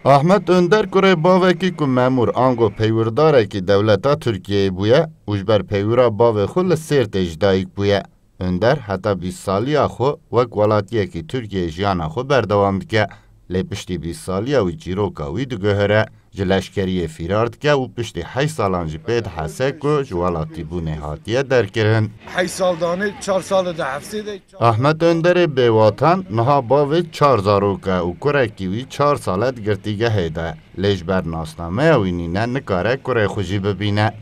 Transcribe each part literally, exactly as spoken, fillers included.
Ahmet Önder kurê bavekî ku memûr ango peywirdarekî dewleta Tirkiyeyê bûye û ji ber peywira bavê xwe li Sêrtê ji dayik bûye. Önder heta bîst saliya xwe wek welatiyekî Tirkiyeyê jiyana xwe berdewam dike. Lê piştî bîst saliya wî çîroka wî diguhere. Ji leşkeriyê fîrar dike û piştî heşt salan jî pê dihese ku ji welatîbûnê hatiye derkirin. Heşt sal danê, çar sal di hepsê de. Ahmet Önderê bêwatan niha bavê çar zarok e û kurekî wî çar sal e di girtîgehê de. Lê ji ber nasnameya wî nîne, nikare kurê xwe jî bibîne.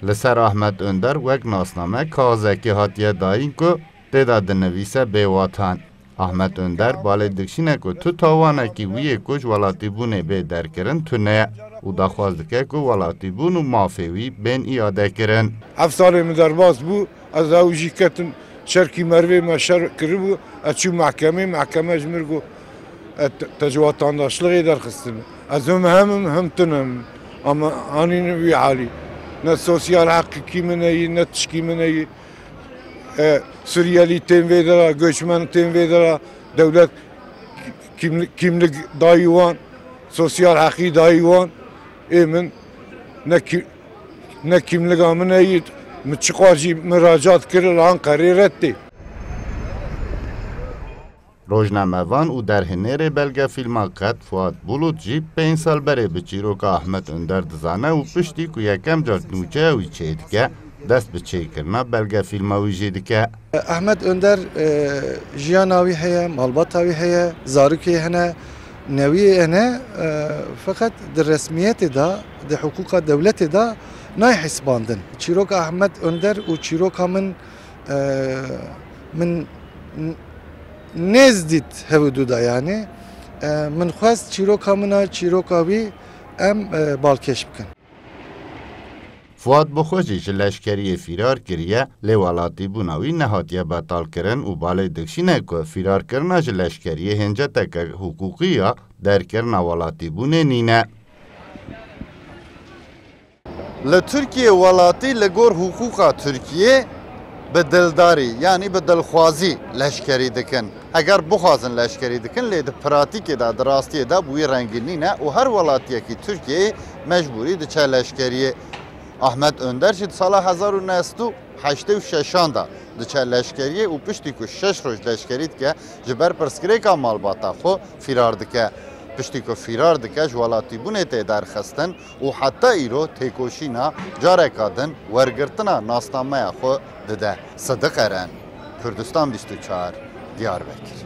Li ser Ahmet Önder wek nasname kaxizekê hatiye dayîn ku tê de dinivîse bêwatan. Ahmet Önder balê dikişîne ku tu tawanekî wî yê ku ji welatîbûnê bê derkirin tune ye û daxwaz dike ku welatîbûn û mafê wî bên îadekirin. Heft salê min derbas bû, ez ew jî ketim şerkî mervê me şer kiribû, ez çûm mehkemê, mehkeme ji min got, e, te, te ji watandaşlixê derxistin. Ez him hem im, him tune im. Ama anîn wî halî. Ne sosyal heqîkî min heyî, ne tişkî min heyî. E, Suriyelî tên vê dera, göçmen tên vê dera, dewlet kimlik, kimlik dayî wan, sosyal heqî dayî wan. Ê min ne ki-, ne kimliga min heyî, min çiqas jî miracat kir li Anqerê red tê. Rojnamevan û derhênerê belgefîlma Qet Fuat Bulut jî pênc sal berê bi çîroka Ahmet Önder dizane û piştî ku yekem car nûçeya wî çêdike, dest bi çêkirina belgefîlma wî jî dike. Ahmet Önder, e, jiyana wî heye, malbata wî heye, zarokê hene, newiyê hene, e, feqet di resmiyetê de, di hiqûqa dewletê de nayê hesibandin. Çîroka Ahmet Önder û çîroka min, e, min n-, nêz dît hevdu de, yanî, e, min xwest çîroka min a, çîroka wî em, e, balkêş bikin. Fuat bi xwe jî ji leşkeriyê fîrar kiriye, lê welatîbûna wî nehatiye betalkirin û balê dikişîne ku fîrarkirina ji leşkeriyê hênceteke hiqûqî ya derkirina welatîbûnê nîne. Li Tirkiyê welatî li gor hiqûqa Tirkiyê bi dildarî, yanî bi dilxwazî leşkerî dikin. Eger bixwazin leşkerî dikin, lê di pratîkê de, di rastiyê de bi wî rengî nîne û her welatiyekî Tirkiyeyê mecbûrî diçe leşkeriyê. Ahmet Önder jî di sala hezar û neh sed û heştê û şeşan de diçe leşkeriyê û piştî ku şeş roj leşkerî dike, ji ber pirsgirêka malbata xwe fîrar dike. Piştî ku fîrar dike, ji welatîbûnê tê derxistin û heta îro têkoşîna careka din wergirtina nasnameya xwe dide. Sidiq Eren, Kurdistan bîst û çar, Diyarbekir.